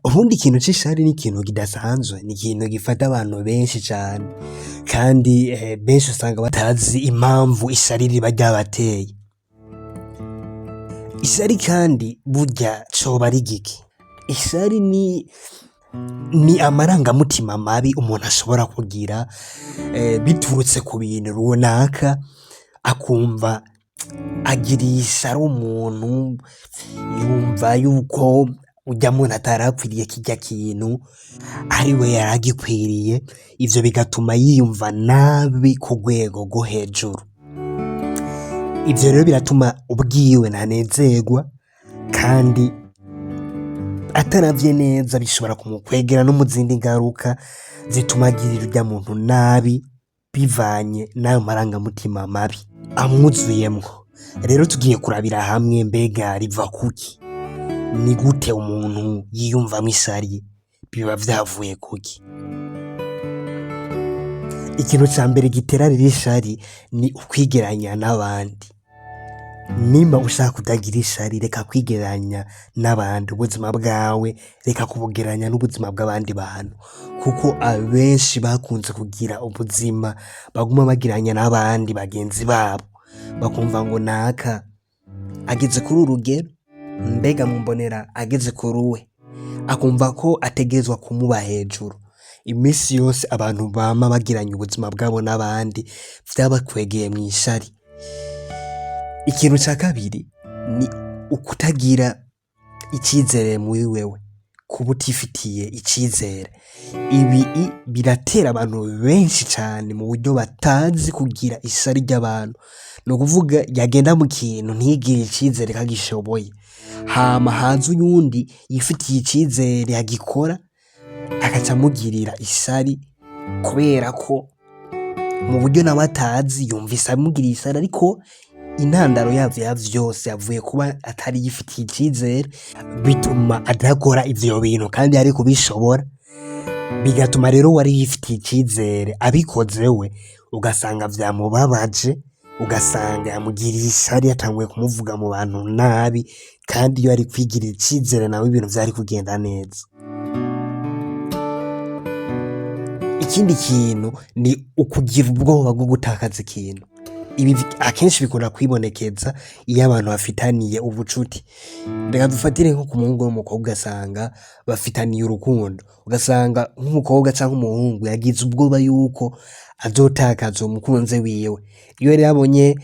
Ubundi ikintu c'ishari ni ikintu kidasanzwe, ni ikintu gifata abantu benshi cane kandi benshi usanga batazi impamvu ishari riba ryabateye. Ishari kandi burya coba ari igiki? Ishari ni amarangamutima mabi umuntu ashobora kugira biturutse ku bintu runaka, akumva agiriye ishari umuntu, yumva yuko urya muntu atari akwiriye kirya kintu, ariwe yari agikwiriye, ivyo bigatuma yiyumva nabi ku rwego rwo hejuru. Ivyo rero biratuma ubwiwe ntanezerwa kandi ataravye neza bishobora kumukwegera no mu zindi ngaruka zituma agirira urya muntu nabi bivanye n'ayo marangamutima mabi amwuzuyemwo. Rero tugiye kurabira hamwe mbega riva kuki? Ni gute umuntu yiyumvamwo ishari biba vyavuye kuki? Ikintu ca mbere gitera rero ishari ni ukwigereranya n'abandi. Nimba ushaka kutagira ishari reka kwigereranya n'abandi, ubuzima bwawe reka kubugereranya n'ubuzima bw'abandi bantu, kuko abenshi bakunze kugira ubuzima baguma bagereranya n'abandi bagenzi babo, bakumva ngo naka ageze kuri uru rugero, mbega mumbonera ageze kuruhe, akumva ko ategerezwa kumuba hejuru. Imisi yose abantu bama bagiranye ubuzima bwabo n'abandi vyabakwegeye mw'ishari. Ikintu ca kabiri ni ukutagira icizere muri wewe, kuba utifitiye icizere. Ibi biratera abantu benshi cane mu buryo batazi kugira ishari ry'abantu. Ni ukuvuga yagenda mu kintu ntiyigirire icizere ko agishoboye, hama haza uyundi yifitiye icizere agikora, agaca amugirira ishari kubera ko mu buryo nawe atazi yumvise amugiriye ishari, ariko intandaro yavyo ya vyose yavuye kuba atari yifitiye icizere, bituma adakora ivyo bintu kandi yari kubishobora, bigatuma rero uwari yifitiye icizere abikoze we ugasanga vyamubabaje, ugasanga yamugiriye ishari yatanguye kumuvuga mu bantu nabi, kandi iyo yari kwigirira icizere nawe ibintu vyari kugenda neza. Ikindi kintu ni ukugira ubwoba bwo gutakaza ikintu. Ibi akenshi bikunda kwibonekeza iyo abantu bafitaniye ubucuti. Reka dufatire nko ku muhungu n'umukobwa ugasanga bafitaniye urukundo, ugasanga nk'umukobwa canke umuhungu yagize ubwoba yuko azotakaza umukunzi wiwe. Iyo rero abonye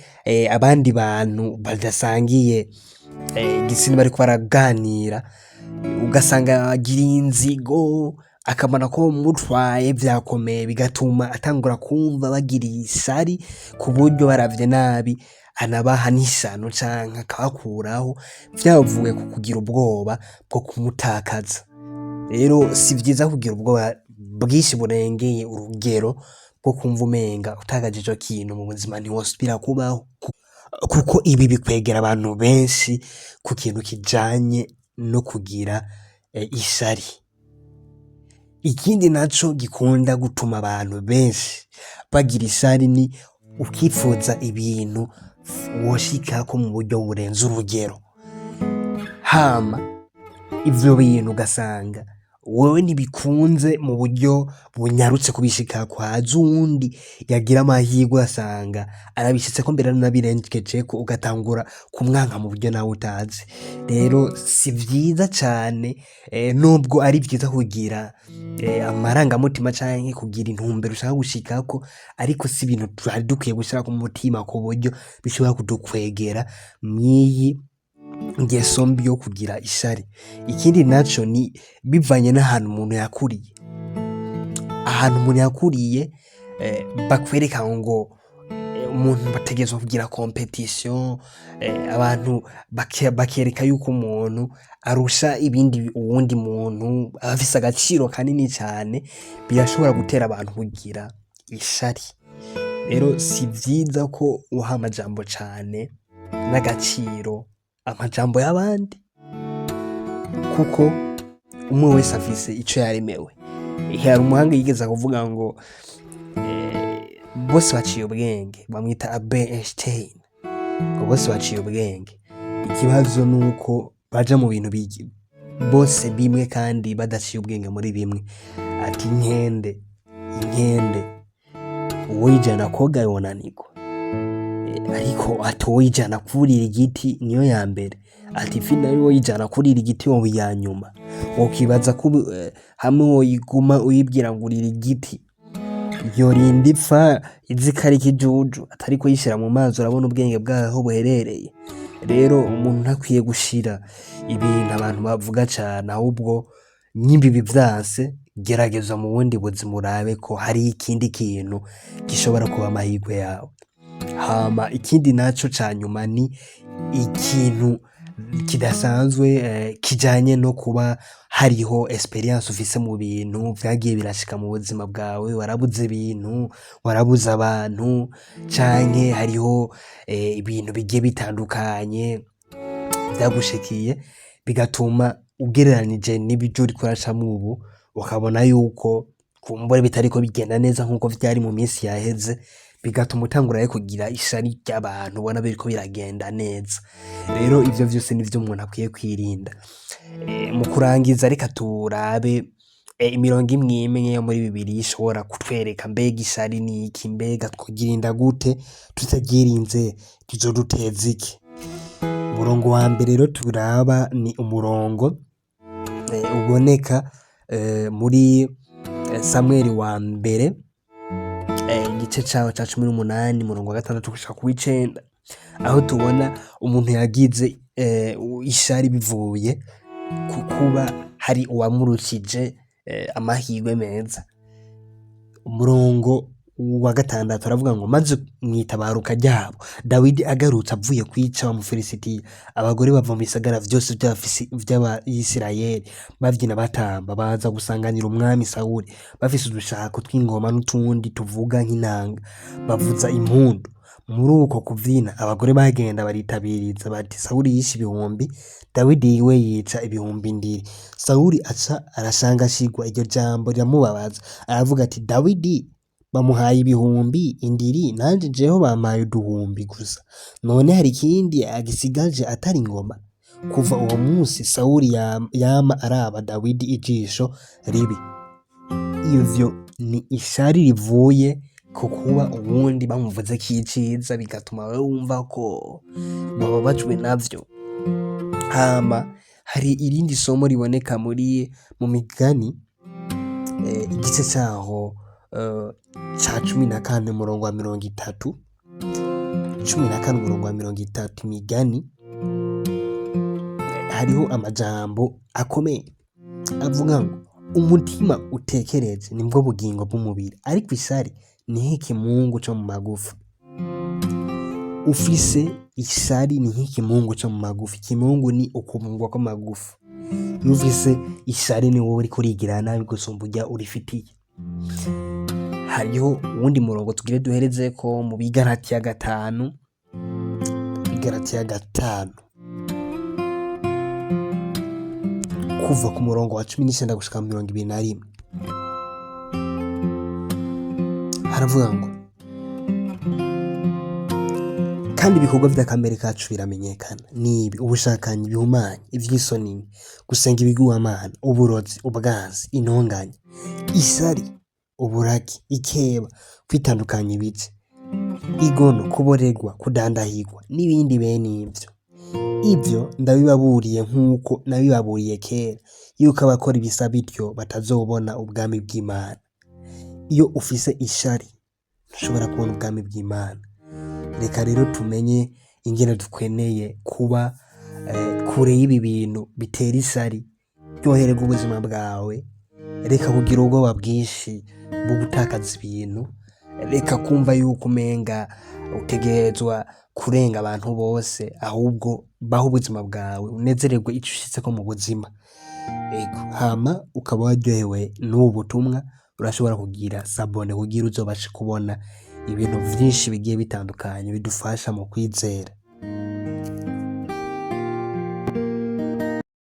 abandi bantu badasangiye igitsina bariko baraganira, ugasanga agiriye inzigo, akabona ko bamutwaye vyakomeye, bigatuma atangura kumva bagiriye ishari ku buryo baravye nabi anabaha n'ishano canke akabakuraho vyavuye ku kugira ubwoba bwo kumutakaza. Rero si vyiza kugira ubwoba bwinshi burengeye urugero bwo kumva umenga utakaje ico kintu mu buzima ntiwosubira kubaho, kuko ibi bikwegera abantu benshi ku kintu kijanye no kugira ishari. Ikindi naco gikunda gutuma abantu benshi bagira ishari ni ukipfuza ibintu woshikako mu buryo burenze urugero, hama ivyo bintu ugasanga wewe ntibikunze mu buryo bunyarutse kubishikako, haza uwundi yagira amahirwe ugasanga arabishitseko mbere aranabirengejeko, ugatangura kumwanka mu buryo nawe utazi. Rero si vyiza cane nubwo ari vyiza kugira amarangamutima canke kugira intumbero ushaka gushikako, ariko si ibintu twari dukwiye gushirako umutima ku buryo bishobora kudukwegera mw'iyi ngeso mbi yo kugira ishari. Ikindi naco ni bivanye n'ahantu umuntu yakuriye. Ahantu umuntu yakuriye bakwereka ngo umuntu bategerezwa kugira competition, abantu bakereka yuko umuntu arusha ibindi uwundi muntu, aba afise agaciro kanini cane, birashobora gutera abantu kugira ishari. Rero si vyiza ko uha amajambo cane n'agaciro amajambo y'abandi, kuko umwe wese afise ico yaremewe. Hari umuhanga yigeze kuvuga ngo bose baciye ubwenge, bamwita Albert Einstein, ngo bose baciye ubwenge, ikibazo nuko baja mu bintu Bose bimwe kandi badaciye ubwenge muri bimwe. Ati inkende, inkende uwoyijana koga yonanirwa, ariko ati uwoyijana kurira igiti niyo ya mbere. Ati ifi nayo uwoyijana kurira igiti yoba iya nyuma. Wokwibaza ko hamwe woyiguma uyibwira ngo urira igiti yorinda ipfa izi ko ari ikijuju, atari kuyishira mu mazi urabona ubwenge bwayo aho buherereye. Rero umuntu ntakwiye gushira ibintu abantu bavuga cane, ahubwo nyimba ibi vyanse gerageza mu bundi buzima urabe ko hari ikindi kintu gishobora kuba amahirwe yawe. Hama ikindi naco ca nyuma ni ikintu kidasanzwe kijanye no kuba hariho experience ufise mu bintu vyagiye birashika mu buzima bwawe, warabuze ibintu, warabuze abantu, canke hariho ibintu bigiye bitandukanye vyagushikiye, bigatuma ugereranije n'ibyo uriko uracamwo ubu, ukabona yuko kumbure bitariko bigenda neza nkuko vyari mu minsi yaheze, bigatuma utangura rero kugira ishari ry'abantu ubona biriko biragenda neza. Rero ivyo vyose nivyo umuntu akwiye kwirinda. Mu kurangiza reka turabe imirongo imwe imwe yo muri Bibiliya ishobora kutwereka mbega ishari niki, mbega twogirinda gute, tutaryirinze rizoduteza iki? Umurongo wa mbere rero turaba ni umurongo uboneka muri Samweli wa mbere, igice caho ca 18 umurongo wa 6 gushika kuw'icenda, aho tubona umuntu yagize ishari bivuye ku kuba hari uwamurukije amahirwe meza. Umurongo wa 6 aravuga ngo maze mw'itabaruka ryabo Dawidi agarutse avuye kwica Abafilisitiya, abagore bava mu bisagara vyose vy'Abayisiraheli bavyina batamba, baza gusanganira umwami Sawuli bafise udushako tw'ingoma n'utundi tuvuga nk'inanga, bavuza impundu. Muri uko kuvyina abagore bagenda baritabiriza bati Sawuli yishe ibihumbi, Dawidi we yica ibihumbi ndiri. Sawuli aca arashangashirwa, iryo jambo riramubabaza, aravuga ati Dawidi bamuhaye ibihumbi indiri, nanje jeho bampaye uduhumbi gusa, none hari ikindi agisigaje atari ingoma? Kuva uwo munsi Sawuli yama araba Dawidi ijisho ribi. Ivyo ni ishari rivuye ku kuba uwundi bamuvuzeko iciza, bigatuma wewe wumva ko wababajwe navyo. Hama hari irindi somo riboneka muri mu migani, igice caho ca 14 umurongo wa 30, 14 umurongo wa 30, imigani, hariho amajambo akomeye avuga ngo umutima utekereje nibwo bugingo bw'umubiri, ariko ishari ni nk'ikimungu co mu magufa. Ufise ishari ni nk'ikimungu co mu magufa. Ikimungu ni ukubungwa kw'amagufa. Iyo ufise ishari ni wowe uriko urigirira nabi gusumba urya urifitiye. Hariho uwundi murongo tugire duherezeko mu Bigaratiya 5, Bigaratiya 5 kuva ku murongo wa 19 gushika 21, haravuga ngo kandi ibikorwa vy'akamere kacu biramenyekana, nibi: ubushakanyi, ibihumanya, ivy'isoni, gusenga ibigirwamana, uburozi, ubwansi, intonganya, isari, uburake, ikeba, kwitandukanya ibice, igono, kuborerwa, kudandahirwa n'ibindi bene ivyo. Ivyo ndabibaburiye nk'uko nabibaburiye kera, yuko abakora ibisa bityo batazobona ubwami bw'Imana. Iyo ufise ishari ntushobora kubona ubwami bw'Imana. Reka rero tumenye ingene dukweneye kuba kure y'ibi bintu bitera isari. Ryohererwa ubuzima bwawe, reka kugira ubwoba bwinshi bwo gutakaza ibintu, reka kumva yuko umenga utegerezwa kurenga abantu bose, ahubwo baho ubuzima bwawe unezererwe ico ushitseko mu buzima. Ego, hama ukaba waryohewe n'ubu butumwa, urashobora kugira sabone kugira uzobashe kubona ibintu vyinshi bigiye bitandukanye bidufasha mu kwizera.